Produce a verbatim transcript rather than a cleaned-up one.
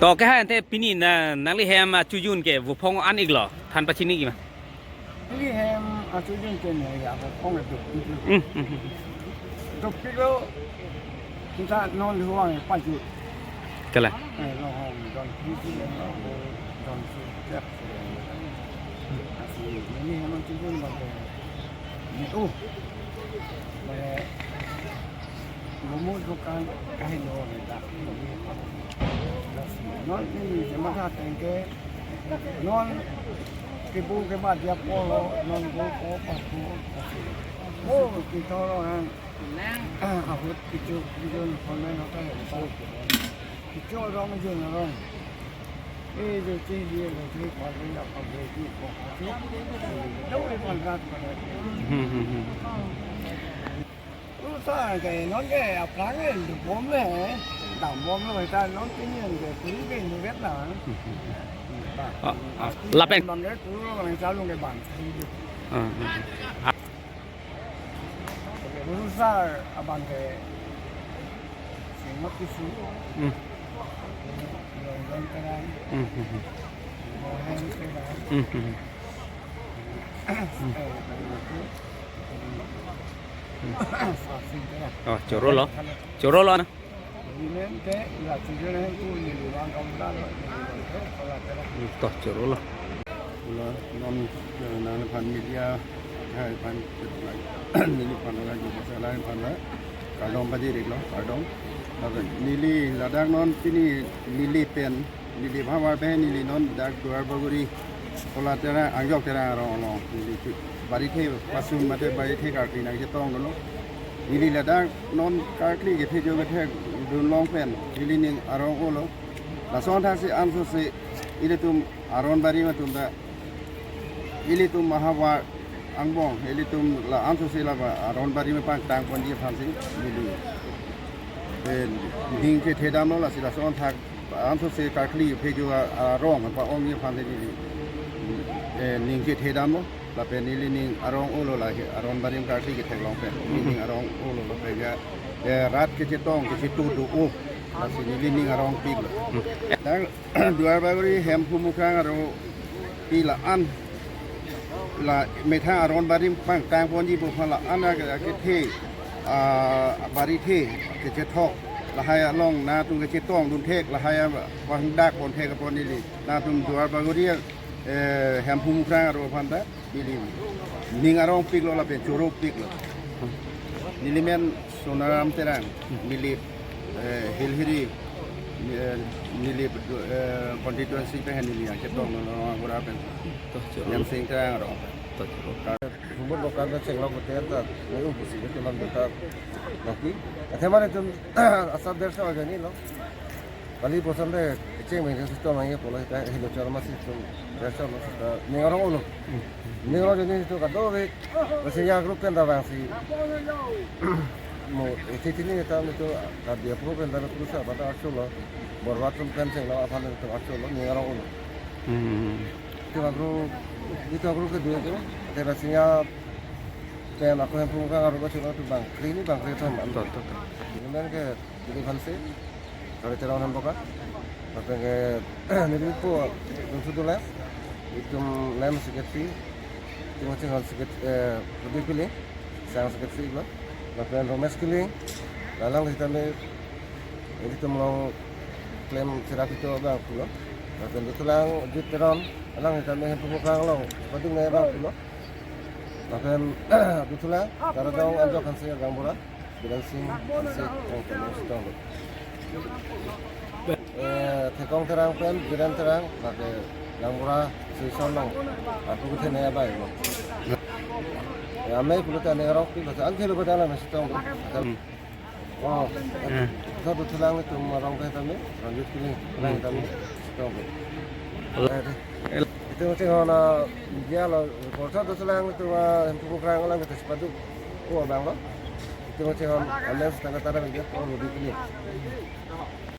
To ke ha ante pini na nangli hem achujun ke vophong an-iklo, than pachini-ik ma? Neli hem achujun ke ne ya vophong dopiklo. Hmm, hmm, hmm. Dopiklo. Kita non huang paju. Kala. Eh, lo hong don piju lo hong don su jap. Asi neli hem achujun ba ke ne, oh. Ba ke Momo dukan kaheno le dak. Non neli chematha ateng ke non kebu keba dia polo non go ko paku. Oh, kithoro han. Ah, ahut kichu kichu kono na ka. Kichu rong jun rong. Eh, je chi je le chi pa je ya pa je chi ko. Dong le pan rat pa. Hmm, hmm, hmm. Usa ke non ke aphrang ke dambom le, dambom le ta non pini ke kuru ke ni vet na. Ah, ah, lapen. Bang ke kuru bang chalung ke bang. Ah, ah. Usa abang ke semua kisu. Hmm. Yang yang terang. Hmm, hmm, hmm. Yang terang. Hmm, hmm, hmm. Eh, itu. Oh, chorolo. Chorolo na. To chorolo. Lo, non, eh, nangphan media, hai phan, neli phan la, nangphan la, kardom pajir-iklo, kardom. Lapen neli ladak non pini neli pen, neli bhavar pen neli non dak Duar Bagori Khola Terang, Angjok Terang arong along neli Barithe pasun mate Barithe karkli nangchetong dolo. Neli ladak non karkli kephejo kethekdun long pen nelining arong olo. Lason thaksi ansose ilitum aron barim atum ta ilitum ahavar angbong, ilitum la ansose la ba aron barim pangtang ponji aphansi neli, eh, ning kethedamlo, lasi lason thak ansose karkli phejo a, arong pa-ongji aphansi neli, eh, ning kethedamlo. Lapen nelining arong olo, la aron barim karkli ketheklong pen nelining arong olo, lapen ya, eh, rat kechetong kechetu do-o, lasi nelining arong piklo. Dak Duar Bagori Hemphu Mukrang aropi la-an, la methang aron barim pangtang ponji pu aphan la-an a, akethe, ah, Barithe kechethok, lahai along nangtum kechetongdun thek, lahai apangdak pon thek apot neli nangtum Duar Bagori, eh, Hemphu Mukrang aro aphan ta neli ning arong piklo lapen choro piklo. Neli men Sonaram Terang, neli, eh, Hilhiri, eh, neli, eh, constituency pen neli nangchetong non non agora pen. To choro. Nemsing Terang aro. To choro. Humor lokal na chenglok betul ta, neli ubusi betul lam betul. Lagi, athema netum asap der sa aja ni lo. Kali bosan de cheng meng situ nangji pulo ta hilo chor masi tum. Biasa lo sita ning arong olo. Ning arong joni situ kadokave. Lasi ya group pen ta vangsi. Mo isi tini ta itu kadia pro pen ta terus apa ta archolo. Borbat tum pen chenglo aphan tum archolo ning arong olo. Hmm. Itu group, itu group kedua itu. Terus ya pen ako Hemphu Mukrang aro ka chulo tu bang. Kri ni bang kri tu man. To, to, to. Ini men ke Dili Hanse, Sari Terang Hemboka, lapen ke nelipo, itum sudu le, itum lem secretary, itum Haching Hall secretary, eh, Pradip Killing, sang secretary lo, lapen Romesh Killing, alang sitame, itum long klem cherap ito abang pulo, lapen Dutulang Jit Teron, alang sitame Hemphu Mukrang along, padung nai abang pulo, lapen Dutulang, Taradong Anjok Hanse gaonbura, Biren Sing Hanse, oh, Biren Sing Hanse. Eh, Thekong Terang pen, Biren Terang, lake gaonbura, Sison along, aku kuthe naya bai lo. Ya, me pulo ta ning arong pi, basa angke lo pada la masih tong. Hmm. Oh, Eh. Satu tulang itu marong teh kami, lanjut kini, tulang kami, strong. El- Itu mesti kalau media lo, kalau satu tulang itu mah, yang pungkrang lang kita sepatu, oh bang lo. Itu mesti kalau kalian setengah tara media, oh lebih kini.